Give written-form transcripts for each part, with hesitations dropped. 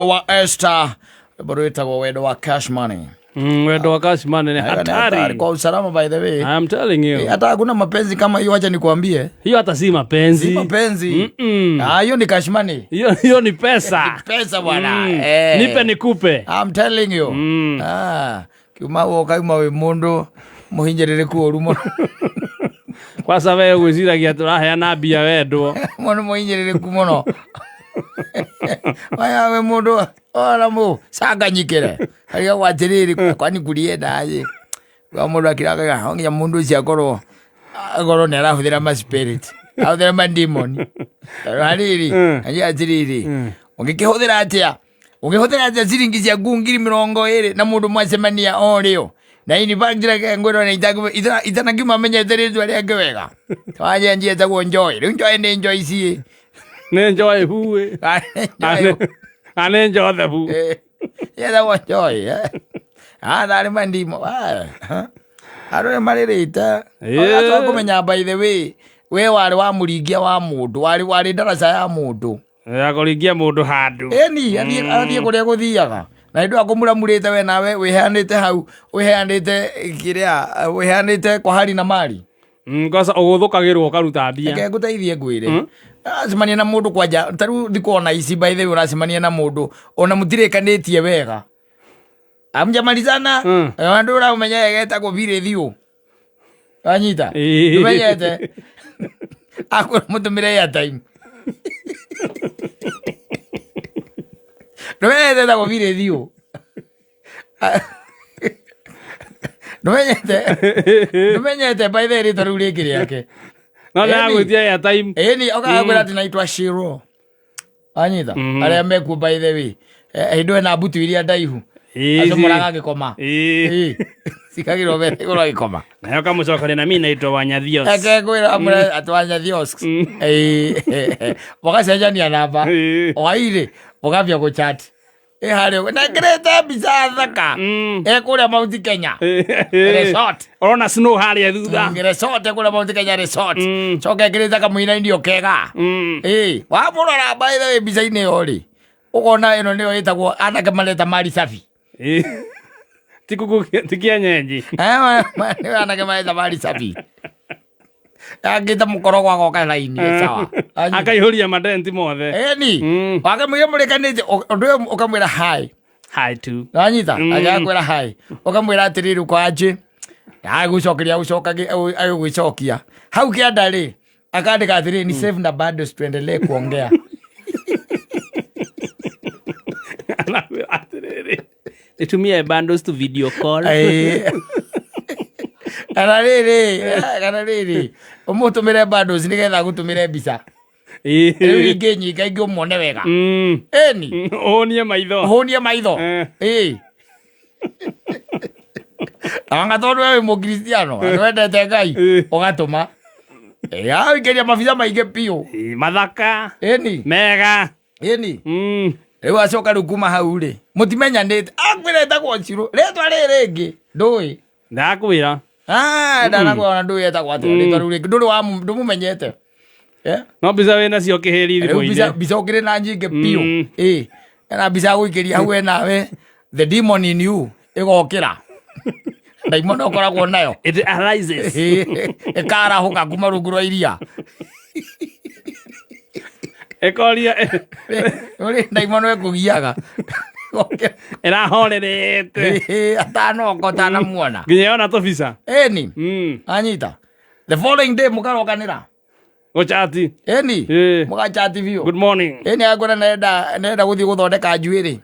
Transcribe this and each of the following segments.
Wa Esther, rwĩmbo rwĩtagwo Wendo wa Cash Money. Wendo wa cash money ni Hayo ni hatari hatari. kwa usalama, by the way. I am telling you. Hata hakuna mapenzi kama hiyo, acha nikwambie. Hiyo hata si mapenzi. Si mapenzi. Ah, hiyo ni cash money. Hiyo ni pesa. Pesa bwana. Eh. Nipe nikupe. I'm telling you. Ah, kiuma woka uma wi mundu muhinyĩrĩrĩku ũru mũno. Kwanza wewe gwĩciragia tũraheana mbia wendwo. Mũndũ mũhinyĩrĩrĩku mũno aya we mũndũ ona mũ canganyikĩre arigagwo atĩrĩrĩ, kwani kuliendaje wa mũndũ akiragaga no nginya mũndũ ũcio akorwo nĩ arahũthĩra ma spirit, ahũthĩra ma demon harĩrĩ anjia atĩrĩrĩ, ũngĩkĩhũthĩra atĩa, ũngĩhũthĩra atĩa ciringi ciaku 20,000 na mũndũ mwacemania o rĩo na in fact reke ngwĩrwo nĩ itanakiuma menyete rĩtwa rĩake wega, wanjenjie etagwo Njoy. Rĩu Njoy nĩ Njoy ciĩ. Nĩ Njoy huĩ. Nĩ Joseph. Yetagwo Njoy tharĩ mandimo andũ nĩ marĩrĩte kũmenya. By the way, we warĩ wa mũringia wa mũndũ, warĩ ndaraca ya mũndũ. Ya kũringia mũndũ handũ. Ĩni athiĩ kũrĩa gũthiaga na hĩndĩ ĩyo akũmuramurĩte, we nawe wĩheanĩte hau, wĩheanĩte kĩrĩa wĩheanĩte kwa hali na mali. Kwanza ũgũthũkagĩrwo ũkaruta mbia. Reke ngũteithie ngwĩre, ũracemania na mũndũ kwanja ta rĩu thikũ ona ici, by the way, ũracemania na mũndũ ona mũtirĩkanĩtie wega, amjamalizana, andũ ũramenya wega etagwo Birĩthiũ, wanyita? Ndũmenyete, akwĩra mũtũmĩre airtime, ndũmenyete etagwo Birĩthiũ, ndũmenyete by the way rĩtwa rĩu rĩngĩ rĩake. No nĩ agwĩtia airtime. Ĩni okaga kwĩra atĩ naitwa Shiro, wanyita? Arĩa mekuo, by the way, hĩndĩ ĩyo ena mbutu iria ndaihu acomoraga gĩkoma. Ĩĩ. Cikagĩrwo mbere igũrũ agĩkoma. Nayo kamũcokeria na mi naitwa Wanyathios. Eke ngwĩra amũre atĩ Wanyathios, mũgacenjania namba, hwainĩ mũkambia gũchat ĩ harĩa ũguo. Nekĩrĩte mbica thaka ĩ kũrĩa Mount Kenya Resort. Ũrona snow harĩa thutha. Resort kũrĩa Mount Kenya Resort, coka ĩkĩrĩte kamũinainio kega. Ĩ wamũrora, by the way, mbica-inĩ ĩyo rĩ, ũkona ĩno nĩyo ĩtagwo anake mareta mali safi. Ti kuku ti kienyeji. Nĩyo anake mareta mali safi, angĩte mũkorogo agoka raini sawa. Akaihũria madenti mothe. Eni wakamwĩra mũrĩkanĩte ũndũ ũyũ, ũkamwĩra hi. Hi tu. Wanyita? Agakwĩra hi, ũkamwĩra atĩrĩrĩ, ũkwanjĩ agũcokeria agũgĩcokia hau kĩanda rĩ, akandĩka atĩrĩrĩ, ni save na bado tuendelee kuongea. Anakwĩra atĩrĩrĩ, nitumie bundles to video call. Ĩĩ. Kana rĩrĩ ũmũtũmĩre bundles nĩgetha agũtũmĩre mbica rĩu ingĩ nyinga ingĩ ũmuone wega. Ĩni. Ũhũnie maitho. Ũhũnie maitho. Ĩĩ, anga tondũ we wĩ mũkristiano na nĩwendete Ngai, ũgatũma awikĩria mabica maingĩ biũ. Mathaka. Ĩni. Mega. Ĩni. Rĩu acoka rĩu kuma hau rĩ, mũtimenyanĩte, akwĩra ĩtagwo Cirũ, rĩtwa rĩrĩ rĩngĩ ndũĩ. Ndakwĩra. Ah, ndanakwĩra ona ndũĩ etagwo atĩa rĩtwa rĩu rĩngĩ, ndũrĩ wa ndũmũmenyete. Eh? No mbica wĩ nacio kĩhĩri. Rĩu thimũ-inĩ. Mbica ũkĩrĩ na nyingĩ biũ. Ĩ ena mbica gũikĩria hau we nawe the demon in you ĩgokĩra, ndaimono ũkoragwo nayo. It arises. Ĩkarahũka kuma rungu rwa iria. Ĩkoria. Ũrĩ ndaimono ĩkũgiaga. Ĩrahorerete. Atanoka ũtanamuona. Nginya yona tũbica. Ĩni. Anyita the following day mũkarokanĩra. Gũchati. Ĩni. Mũgachati biũ. Good morning. Ĩni, akwĩra nenda gũthiĩ gũthondeka njuĩrĩ.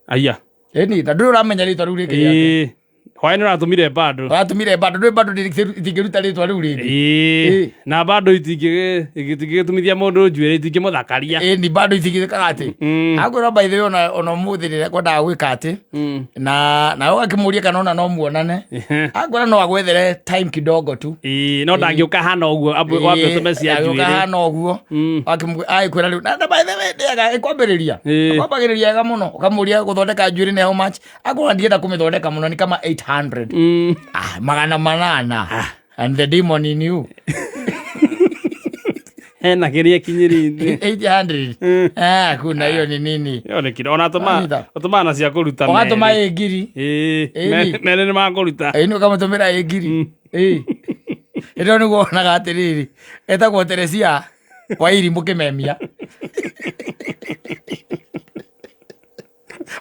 Aya. Ĩni, na ndũrĩ ũramenya rĩtwa rĩu rĩngĩ rĩake. Ĩĩ, hwaĩ nĩ ũratũmire bado. Ũratũmire bado, ndũĩ bado itingĩruta rĩtwa rĩu rĩngĩ. Ĩĩ, na bado itingĩgĩtumithia mũndũ njuĩrĩ, itingĩmũthakaria. Ĩni, bado itingĩkaga atĩ akwĩra, by the way, ona ũmũthĩ rĩrĩa kwendaga gwĩka atĩ na ũgakĩmũria kana ona no muonane, akwĩra no agwethere time kidogo tu. Ĩĩ, no ndangĩũka hana ũguo wambe ũtũme cia Ndangĩũka njuĩrĩ. hana ũguo. Agĩkwĩra rĩu na by the way ndĩaga ĩkwambĩrĩria. Ĩkwambagĩrĩria wega mũno, ũkamũria gũthondeka njuĩrĩ nĩ how much, akwĩra ndienda kũmĩthondeka mũno, ni kama 800. Ah, 800, and the demon in you. Hena kĩrĩa kinyĩrĩte. 800. Ah, kuna hiyo ni nini? Ĩyo nĩ kiro ona tũma Wanyita. ũtũmaga na cia kũruta Ũgatũma merĩ. ĩ ngiri. Ĩĩ, Ĩĩ. merĩ nĩ makũruta. Ĩĩ nĩ ũkamũtũmĩra ĩ ngiri. Ĩĩ. Ĩno nĩguo wonaga atĩrĩrĩ, etagwo Teresia Wairimu Kĩmemia.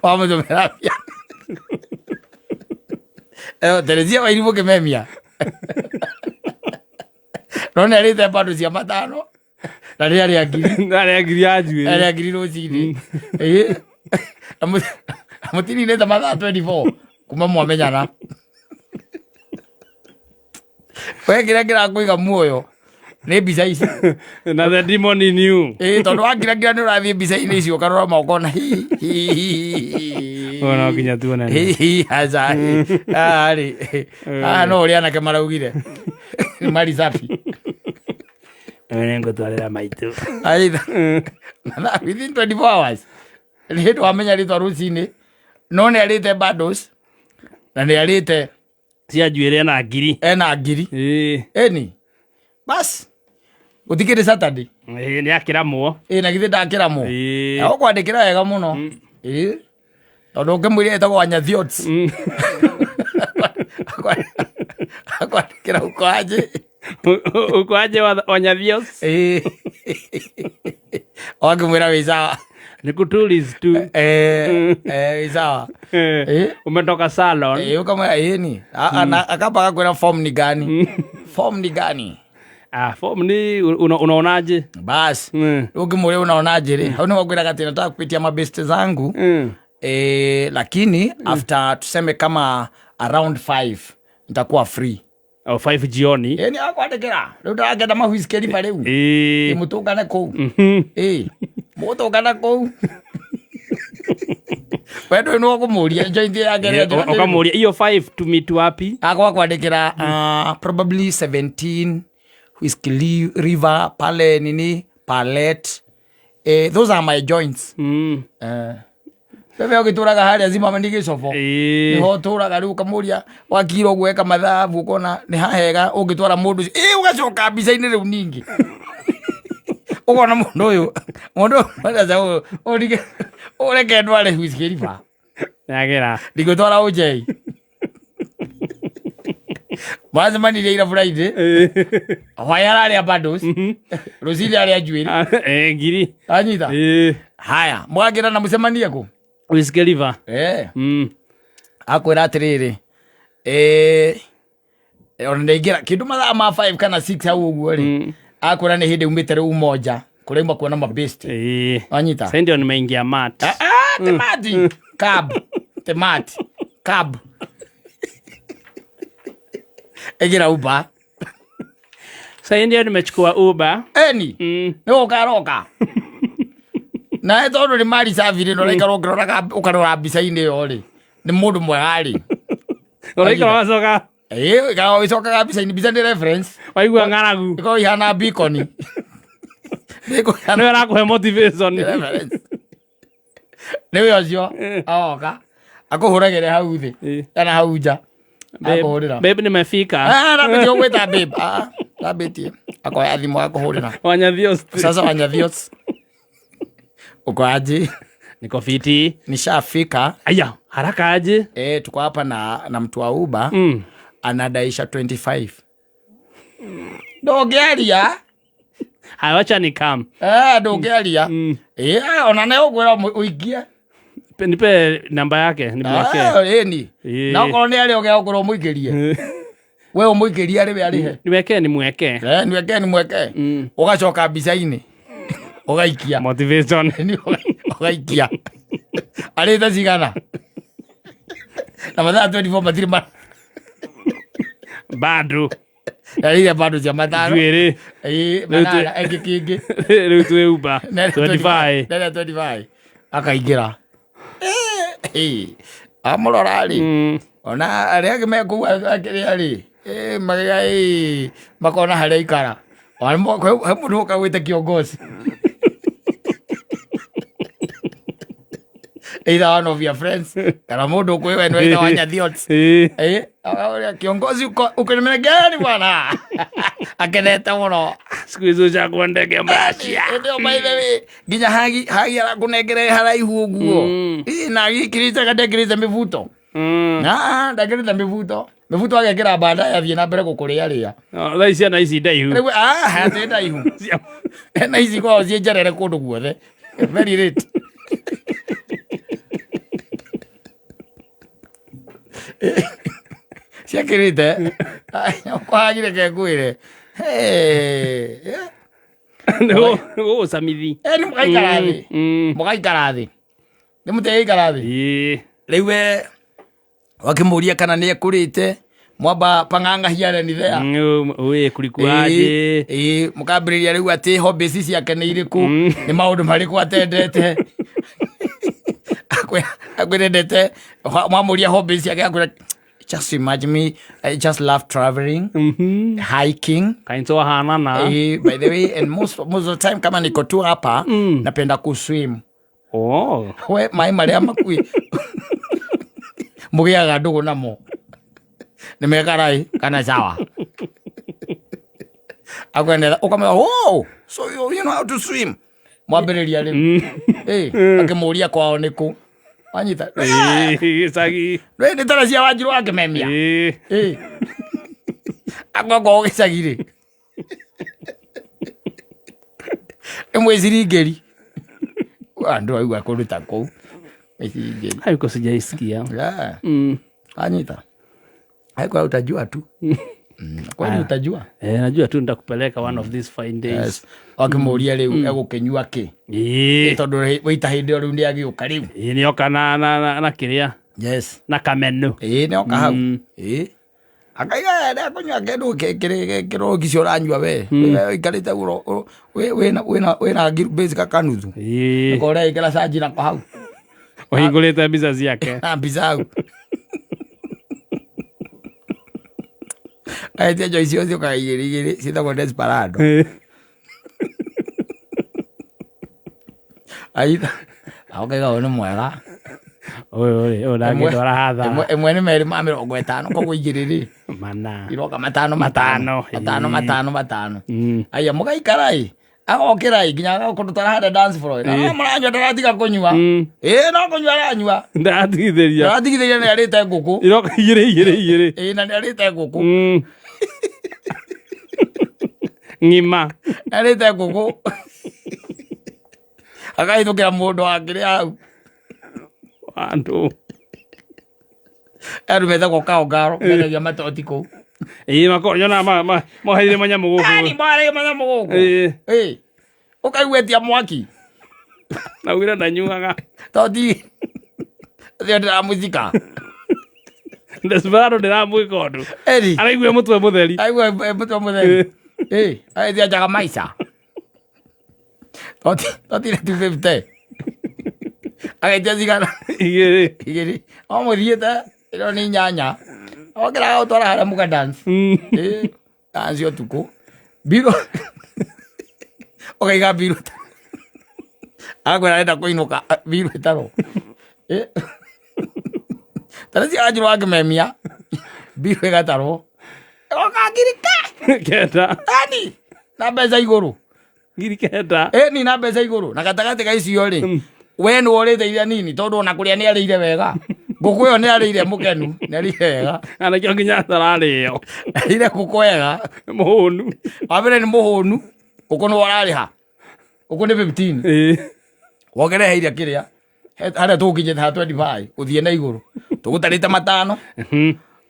Wamũtũmĩra mbia. Ĩyo Teresia Wairimu Kĩmemia. No nĩ arĩte bando cia matano na nĩ arĩa ngiri. Arĩa ngiri ya njuĩrĩ. Arĩa ngiri rũcinĩ. Ĩĩ. Na mũtininĩte mathaa 24 kuma mwamenyana. We kĩrĩa kĩrakũiga muoyo nĩ mbica ici. Na the demon in you. Ĩĩ tondũ wakiragira nĩ ũrathiĩ mbica-inĩ icio ũkarora moko na hi hi hi. Ũyũ no nginya tuonane. Hi hi aca. Haha rĩ. Haha no ũrĩa anake maraugire. Nĩ maricabi. Ũyũ nĩ ngũtwarĩra maitũ. Aitha. Na within 24 hours. Nĩ hĩndĩ wamenya rĩtwa rũcinĩ. No nĩ arĩte bundles na nĩ arĩte Cia njuĩrĩ ena ngiri. Ena ngiri. Ĩĩ. Ĩni. Bas. Gũtikĩrĩ Saturday. Ĩĩ, nĩ akĩramwo. Ĩ na githĩ ndakĩramwo. Ĩĩ. Na ũkwandĩkĩra wega mũno. Ĩ. Tondũ ũngĩmwĩra etagwo Wanyathiot. Akwandĩkĩra uko aje. Uko aje Wanyathios? Ĩ. Wakĩmwĩra wĩ sawa. Ni kutuliz tu. Eh, eh, wĩ sawa. Eh. Umetoka salon. Eh, ukamwĩra ĩni. Akamba agakwĩra form ni gani? Form ni gani? Ah, form ni unaonaje? Bas. Ũngĩmũria unaonaje rĩ, hau nĩho ngwĩraga atĩ nataka kupitia mabeste zangu. Lakini after tuseme kama around 5 nitakuwa free. O 5 jioni. Ĩ nĩ akwandĩkĩra. Rĩu ndĩrakenda ma Whiskey River rĩu. Ĩĩ. Mũtũngane kũu. Ĩ. Mũgũtũngana kũu. We ndũĩ nĩ ũkũmũria joint yake ĩrĩa njega nĩ ĩrĩkũ? Ũkamũria hiyo 5 to meet wapi? Akwa kwandĩkĩra probably 17 Whiskey River pale nini Palet. Those are my joints. Bebe ũgĩtũraga harĩa Zimmerman gĩcobo. Ĩĩ. Nĩho ũtũraga rĩu ũkamũria wakira ũguo eka mathabu ũkona nĩ hahega ũngĩtwara mũndũ ũcio. Ĩ ũgacoka mbica-inĩ rĩu ningĩ. Ũkona mũndũ ũyũ, mũndũ ũyũ ũrige ũreke ndware Whiskey River. Nĩagĩra. Ndigũtwara ũnjei. Mwacemanirie ira Friday. Hwaĩ ararĩa bundles. Rũcinĩ arĩa njuĩrĩ. Eh, ngiri. Anyita. Ĩĩ. Haya, mwakĩra na mũcemanie kũ? Whiskey River. Eh. Akwĩra atĩrĩrĩ, ona ndaingĩra kĩndũ mathaa ma 5 kana 6 hau ũguo rĩ, akwĩra nĩ hĩndĩ umĩte rĩu moja kũrĩa uma kuona mabest. Ĩĩ. Wanyita? Sasa ndio nimeingia mat. Ah, ah, temati. Cab. Temati. Cab. Ĩgĩra Uber. Sasa ndio nimechukua Uber. Eni. Nĩ ũkaroka. Nawe tondũ nĩ mari safi rĩ, na ũraikara ũkĩroraga ũkarora mbica-inĩ ĩyo rĩ, nĩ mũndũ mwega rĩ. Ũraikara wacoka. Ĩĩ, ũikaraga ũgĩcokaga mbica-inĩ, mbica nĩ reference. Waigua ng'aragu. Ĩkoragwo ihana beacon. Nĩ ĩkũhana Nĩwe ũrakũhe motivation. reference. Nĩwe ũcio agoka akũhũragĩre hau thĩ kana hau nja akũhũrĩra. Babe nimefika. Ah, ndambĩtie gũgwĩta babe. Ah, ndambĩtie. Akoya thimũ akũhũrĩra. Wanyathios. Sasa Wanyathios. Uko aje? Niko fiti. Nishafika. Aya, haraka aje? Tuko hapa na mtu wa Uber. Anadaisha 25. Ndũngĩaria. Haya, wacha ni come. Ndũngĩaria. Ona nĩ ũkwĩra ũikie. Nipe namba yake, nimwekee. Ĩni. Na okorwo nĩ arĩa ũgĩa ũkorwo ũmũikĩrie. We ũmũikĩrie arĩ we arĩhe. Niwekee, nimwekee. Niwekee, nimwekee. Ũgacoka mbica-inĩ. Ũgaikia. Motivation. Nĩ ũgaikia. Arĩte cigana? Na mathaa 24 matirĩ ma- Bado. Arĩire bado cia matano. Njuĩrĩ. Ĩĩ, manana, ĩngĩ kĩngĩ. Rĩu twĩ Uber. Nene 25. Nene 25. Akaingĩra. Amũrora rĩ. Ona arĩa angĩ me kũu akĩrĩa rĩ, magĩa, makona harĩa aikara. Ona he mũndũ ũka gwĩte kiongozi. Either one of your friends kana mũndũ ũkwĩ we nĩ either Wanyathiot. Akauria kiongozi uko namna gani bwana? Akenete mũno. Siku hizi ushakuwa ndege mracia. Ĩndĩ ĩyo by the way nginya hagi hagi arakũnengere haraihu ũguo. Ĩ, na agĩkĩrĩte ndekĩrĩte mĩbuto. Na ndekĩrĩte mĩbuto. Mĩbuto agekĩra baadaye athiĩ na mbere gũkũrĩa rĩa. Oh, thaa ici ciana ici ndaihu. Rĩu ah atĩ ndaihu. Na ici kwao ciĩ njerere kũndũ guothe. Very late. Ciakĩrĩte. Kwagire ke ngwĩre. Hey. Nĩgũgũcamithi. Eh, nĩ mũgaikara thĩ. Mũgaikara thĩ. Nĩ mũtegũikara thĩ. Ĩĩ. Rĩu we wakĩmũria kana nĩ ekũrĩte mwamba pang'ang'ahiane nĩ thea. Ũĩ kulikuaje? Ĩĩ mũkambĩrĩria rĩu atĩ hobbies ciake nĩ irĩkũ, nĩ maũndũ marĩkũ atendete. Akwĩra endete, mwamũria hobbies ciake akwĩra just imagine me, I just love traveling, hiking. Kainto wahanana. Eh, by the way, and most of the time kama niko tu hapa napenda kuswim. Oh. We maĩ marĩa makui mũgĩaga ndũgũ namo nĩ mekarai kana sawa akwendera ũkamwĩra oh so you know how to swim mwambĩrĩria rĩu eh akĩmũria kwao nĩ kũ wanyita Ĩĩ, gĩcagi. we nĩ tara cia Wanjiru akĩmemia Ĩĩ. eh akwakwa gĩcagi rĩ ĩmwe ciringĩri andũ aigua kũndũ ta kũu ĩciringĩri. Haiko sijaisikia. Yeah. Anyita. Haiko utajua tu. Kwani utajua? Eh, najua tu nitakupeleka one of these fine days. Yes. Wakĩmũria rĩu egũkĩnyua kĩ? Ĩĩ. Tondũ waita hĩndĩ ĩyo rĩu nĩ agĩũka rĩu. Ĩĩ, nĩoka na kĩrĩa Yes. na kameno. Ĩĩ nĩoka hau. Ĩĩ. Akaiga ndekũnyua kĩndũ kĩrũgi cio ũranyua we. We ũikarĩte ũguo wĩna ngiru kakanuthu. Ĩĩ. Ũkorĩa ĩkĩra canji nako hau. Ũhingũrĩte mbica ciake. Na mbica hau. Aetia njohi icio ciũkaga igĩrĩ igĩrĩ ciĩtagwo Desperado. Aitha akaiga ũyũ nĩ mwega. Ũyũ rĩ, ũyũ ndangĩndwara hathara. Ĩmwe nĩ 250 koguo igĩrĩ rĩ Mana. iroka matano matano Matano, matano ĩĩ. matano matano. Aya mũgaikara ĩ agokĩra ĩ nginya agakũndũtwara harĩa dance floor. Na mũranyua ndaratiga kũnyua. Ĩĩ no kũnyua aranyua. Ndatigithĩria. Ndaratigithĩria nĩ arĩte ngũkũ. Iroka igĩrĩ igĩrĩ igĩrĩ. Ĩĩ na nĩ arĩte ngũkũ. Ng'ima. Arĩte ngũkũ. Agahithũkĩra mũndũ wakĩrĩ hau. Andũ. Andũ metagwo kaongaro mendagia matoti kũu. Ĩĩ mako nyona moheire manyamũ gũkũ. Ani moheire manyamũ gũkũ. Ĩĩ. Ĩĩ. Ũkaigua etia mwaki. Na ugire ndanyuaga. Toti. Ũcio ndĩramũcika. Desperado ndĩramwĩka ũndũ. Eri. Araigua mũtwe mũtheri. Aigua mũtwe mũtheri. Ĩĩ. Agĩthia njaga maica. Toti toti nĩ 250. Agĩtia cigana? Igĩrĩ. Igĩrĩ. O mũthiĩte ĩno nĩ inyanya. Okĩra gũtwara harĩa mũka dance. Ĩĩ. Dance ũtukũ. Mbirũ. Ũkaiga mbirũ. Agakwĩra arenda kũinũka mbirũ ĩtarwo. Ĩĩ. Tara cia Wanjiru wakĩmemia mbirũ ĩgatarwo. Ĩgoka ngiri 9. Ani na mbeca igũrũ. 9,000. Ĩni na mbeca igũrũ. Na gatagatĩ ka icio rĩ, we nĩ worĩte iria nini tondũ ona kũrĩa nĩ arĩire wega. Ngũkũ ĩyo nĩ arĩire mũkenu, nĩ arĩire wega. Na nĩkĩo nginya atararĩo. Arĩire ngũkũ wega. Mũhũnu. Wa mbere nĩ mũhũnu, ngũkũ nĩ ũrarĩha. Ngũkũ nĩ 15. Ĩĩ. Wongerere he iria kĩrĩa. Harĩa tũgũkinyĩte ha 25 gũthiĩ na igũrũ. Tũgũtarĩte matano.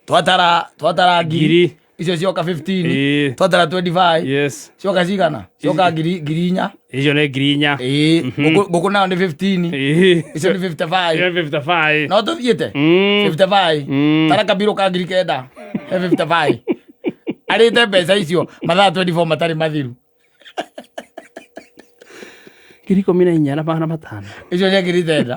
Twatara ngiri. Ngiri. Icio cioka 15. Ĩĩ. Twatara 25. Yes. Cioka cigana? Cioka 4,000. Icio nĩ 4,000. Ĩĩ. Ngũkũ nayo nĩ 15. Ĩĩ. Icio nĩ 55. Icio nĩ 55. No tũthiĩte? 55. Tara kabirũ ka 9,000. He 55. Arĩte mbeca icio mathaa 24 matarĩ mathiru. 14,500. Icio nĩ 9,000.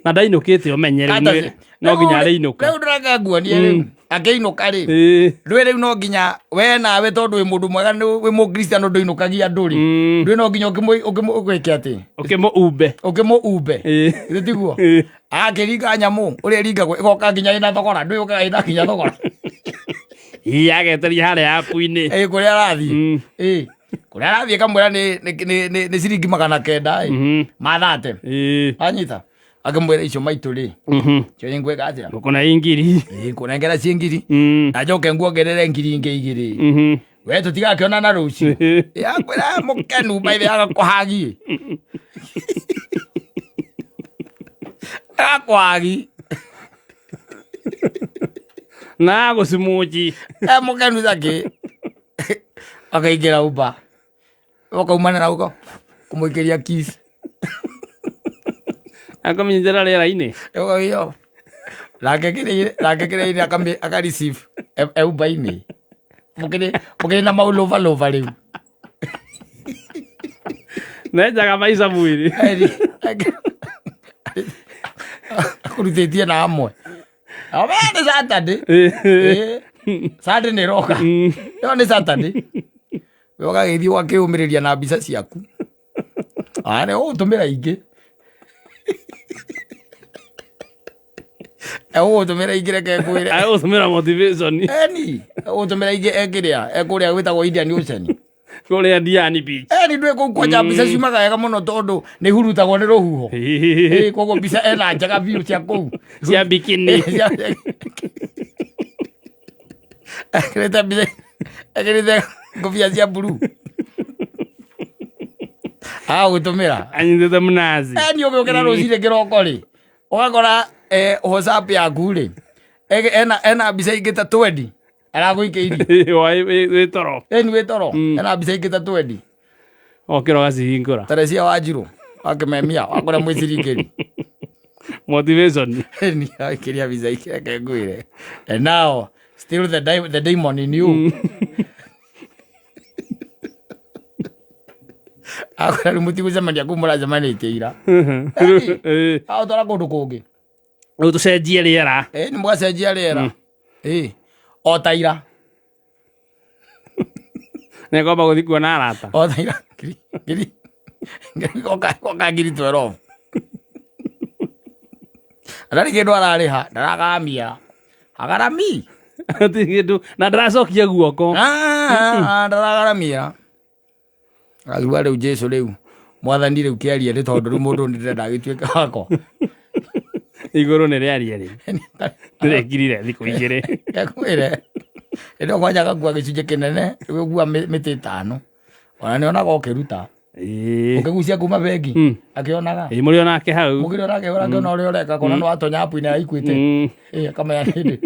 Na ndainũkĩte ũmenye rĩu no nginya arĩinũka. Rĩu ndĩreka nguonie rĩu. Akĩinũka rĩ. Ndũĩ rĩu no nginya we nawe tondũ wĩ mũndũ mwega wĩ mũkristiano ndũinũkagia andũ rĩ. Ndũĩ no nginya ũgĩke atĩ. Ũkĩmũumbe. Ũkĩmũumbe. Githĩ tiguo? Akĩringa nyamũ ũrĩa ĩringagwo ĩgoka nginya ĩna thogora. Ndũĩ yũkaga ĩna nginya thogora. Ĩĩ ageteria harĩa apu-inĩ. Ĩĩ kũrĩa arathiĩ. Ĩĩ. Kũrĩa arathiĩ kamwĩra nĩ ciringi 900 ĩ mathate. Anyita akĩmwĩra icio maitũ rĩ, icio nĩ ngwĩka atĩa? Ngũkũna i ngiri. Ĩ, ngũnengera ciĩ ngiri na njoke nguongerere ngiri ingĩ 2. We tũtigakĩonana rũciũ. Yakwĩra mũkenu maithe agakũhagie. Agakũhagi. Na agũcimuji. E mũkenu takĩ. Akaingĩra Uber. Ũkaumana na ũko kũmũikĩria kiss. Akamĩnyitĩra rĩera-inĩ. Ũgagĩo. Nake kĩrĩa nake kĩrĩa akami aka receive e Uber-inĩ. Mũkĩrĩ mũkĩrĩ na maũlũvalũva rĩu. Nenjaga maica mwĩrĩ. Akũrutĩtie na amwe. Ame nĩ Saturday. Saturday nĩ ĩroka. Ĩyo nĩ Saturday. We ũgagĩthiĩ ũgakĩũmĩrĩria na mbica ciaku. Aya nĩ ũgũtũmĩra ingĩ. Ũgũtũmĩra ingĩ reke ngwĩre. Agũtũmĩra motivation. Eni, ũgũtũmĩra ingĩ ekĩrĩa, ekũrĩa gwĩtagwo Indian Ocean. Kũrĩa Diani Beach. Eni ndwĩ kũu kwanja mbica ciumaga wega mũno tondũ nĩ hurutagwo nĩ rũhuho. Ĩ, koguo mbica ena njega biũ cia kũu. Cia bikini. Ekĩrĩte mbica, ekĩrĩte ngũbia cia blue. Agũtũmĩra. Anyitĩte mnazi. Eni ũgĩũkĩra rũcinĩ kĩroko rĩ, ũgakora WhatsApp yaku rĩ, ena mbica ingĩ ta 20 aragũikĩirie. Wĩ toro. Eni wĩ toro, ena mbica ingĩ ta 20. Okĩra ũgacihingũra. Teresia Wanjiru wakĩmemia wakũrĩa mwĩcirikĩri. Motivation. Eni aikĩria mbica ingĩ reke ngwĩre. And now still the demon in you. Akwĩra rĩu mũtigũcemania kũu mũracemanĩtie ira. Agũtwara kũndũ kũngĩ. Rĩu tũcenjie rĩera. Ĩ nĩ mũgacenjia rĩera. Ĩ o ta ira. Nĩngomba gũthiĩ kuona arata. O ta ira. Ngiri ngiri oka ngiri 12. Ndarĩ kĩndũ ararĩha, ndaragaramia. Hagarami. Ti kĩndũ na ndaracokia guoko. Ndaragaramia. Agua rĩu Jesu rĩu mwathani rĩu kĩaria nĩ tondũ rĩu mũndũ nĩ ndĩrenda agĩtuĩke wakwa. Igũrũ nĩ rĩaria rĩu. Nĩrĩkirire thikũ igĩrĩ. Ekwĩre. Ĩno kwanja agakua gĩcunjĩ kĩnene rĩu ũgua mĩtĩ 5. Ona nĩ onaga ũkĩruta. Ũkĩgucia kuma bengi akĩonaga. Ĩĩ mũrĩ onake hau. Mũkĩrĩ onake ũrakĩona ũrĩa ũreka kona nĩ watonya app-inĩ ya Equity. Ĩĩ akamenya nĩ hĩndĩ.